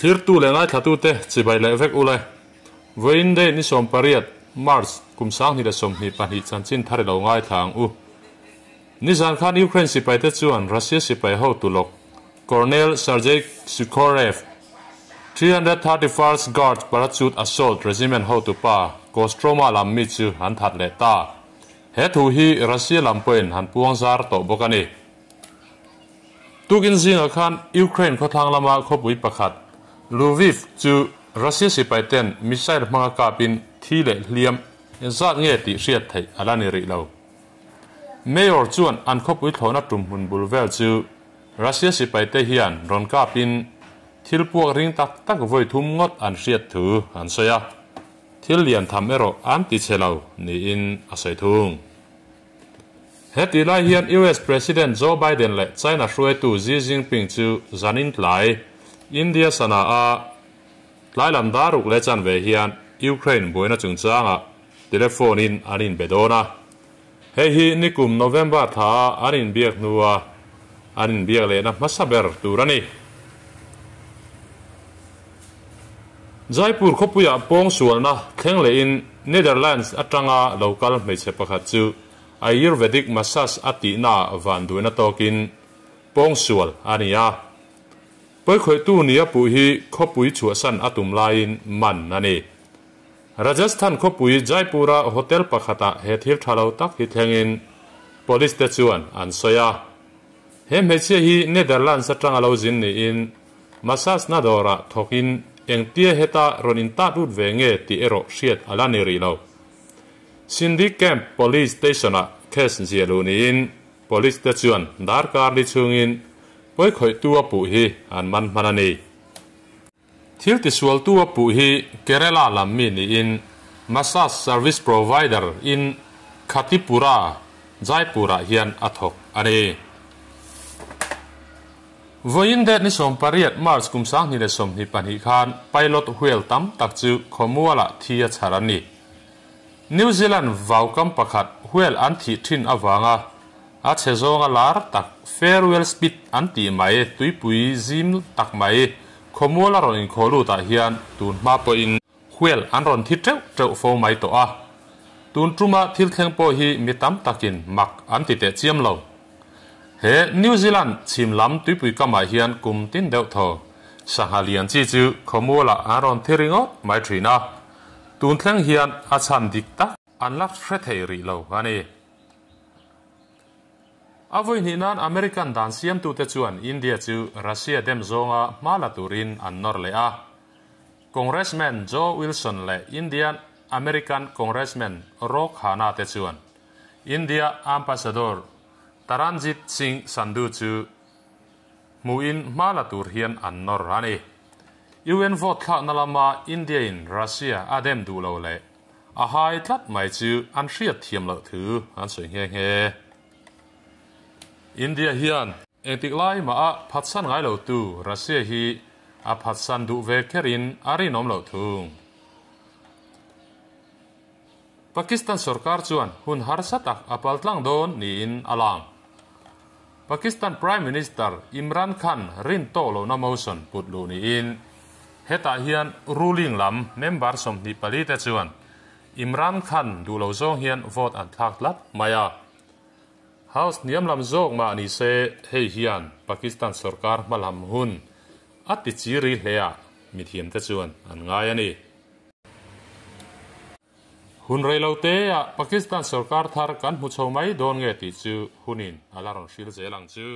Thlirtu leh ngaithlatute chibai leh vek ule. Vawiin date ni 18, March, kum 2022 chanchin thar i lo ngaithla ang u. Nizan khan Ukraine sipaite chuan Russia sipai hotu lawk Colonel Sergei Sukhorev, 331st Guards Parachute Assault Regiment hotu pa Kostroma lam mi chu an that leh ta. He thu hi Russia lam pawhin han puang zar tawh bawk a ni. Tukin zingah khan Ukraine khawthlang lama khawpui pakhat, Lviv chu Russia sipaiten missile hmanga kapin thi leh hliam zat nge tih hriat theih a la ni rih lo. Mayor chuan an khawpui thlawhna tum hmun bul vel chu Russia sipaite hian rawn kapin thil puak ring tak tak vawi thum ngawt an hriat thu an sawi a, thil lian tham erawh an ti chhe lo niin a sawi thung. Heti lai hian US President Joe Biden leh China hruaitu Xi Jinping chu zanin tlai India sana a tlai lam dar ruk leh chanve hian Ukraine buaina chungchangah telephone in an inbe dawn a. Hei hi nikum November tha a an inbiak hnua an inbiak lehna hmasa ber tur a ni. Jaipur khawpuiah pawngsualna thleng lehin Netherlands atanga lo kal hmeichhe pakhat chu Ayurvedic massage a tihnaah vanduaina tawkin pawngsual a ni a. Pawikhawihtu nia puh hi khawpui chhuahsan a tum laiin man a ni. Rajasthan khawpui Jaipur-a hotel pakhatah he thil tha lo tak hi thlengin police te chuan an sawi a. He hmeichhia hi Netherlands atanga lo zin niin massage na dawrah thawkin engtia heta rawn intat lut ve nge tih erawh hriat a la ni rih lo. Sindhi Camp Police Station-ah case ziah luh niin Police te chuan darkar li chhungin pawikhawihtu a puh hi an man hman a ni. Thil tisualtu a puh hi Kerala lam mi niin massage service provider in Khatipura, Jaipur-ah hian a thawk a ni. Vawiin date ni 18 March kum 2022 khan pilot whale tam tak chu khawmualah thi a chhar an ni. New Zealand vaukam pakhat whale an thih thin avanga a chhe zawnga lar tak Farewell Spit an tih mai tuipui zim tak mai khawmual a rawn inkhawh lutah hian tun hma pawhin whale an rawn thi teuh teuh fo mai tawh a. Tun tuma thil thleng pawh hi mi tam takin mak an ti teh chiam lo. He New Zealand chhim lam tuipui kamah hian kum tin deuh thaw sangha lian chi chu khawmualah an rawn thi ringawt mai thin a. Tun thleng hian a chhan dik tak an la hre thei rih lo a ni. A vawi hnih nan American dan siamtute chuan India chu Russia dem zawnga hma la turin an nawr leh a. Congressman Joe Wilson leh Indian American Congressman Ro Khanna te chuan India Ambassador Taranjit Singh Sandhu chu hmuhin hma la tur hian an nawr a ni. UN vote thlakna lama India in Russia a dem duh lo leh a hai tlat mai chu an hriat thiam loh thu an sawi nghe nghe. India hian engtik lai mah a phatsan ngai lo tu Russia hi a phatsan duh ve kherin a rinawm loh thung. Pakistan sorkar chuan hun harsa tak a paltlang dawn niin a lang. Pakistan Prime Minister Imran Khan rin tawh lohna motion put luh niin hetah hian ruling lam member 24 te chuan Imran Khan duh lo zawng hian vote an thlak tlat mai a. House hniam lam zawk mah ni se hei hian Pakistan sorkar hmalam hun a ti chi ri hle a mithiam te chuan an ngai a ni. Hun rei lo te ah Pakistan sorkar thar kan hmu chho mai dawn nge tih chu hunin a la rawn hril zel ang chu.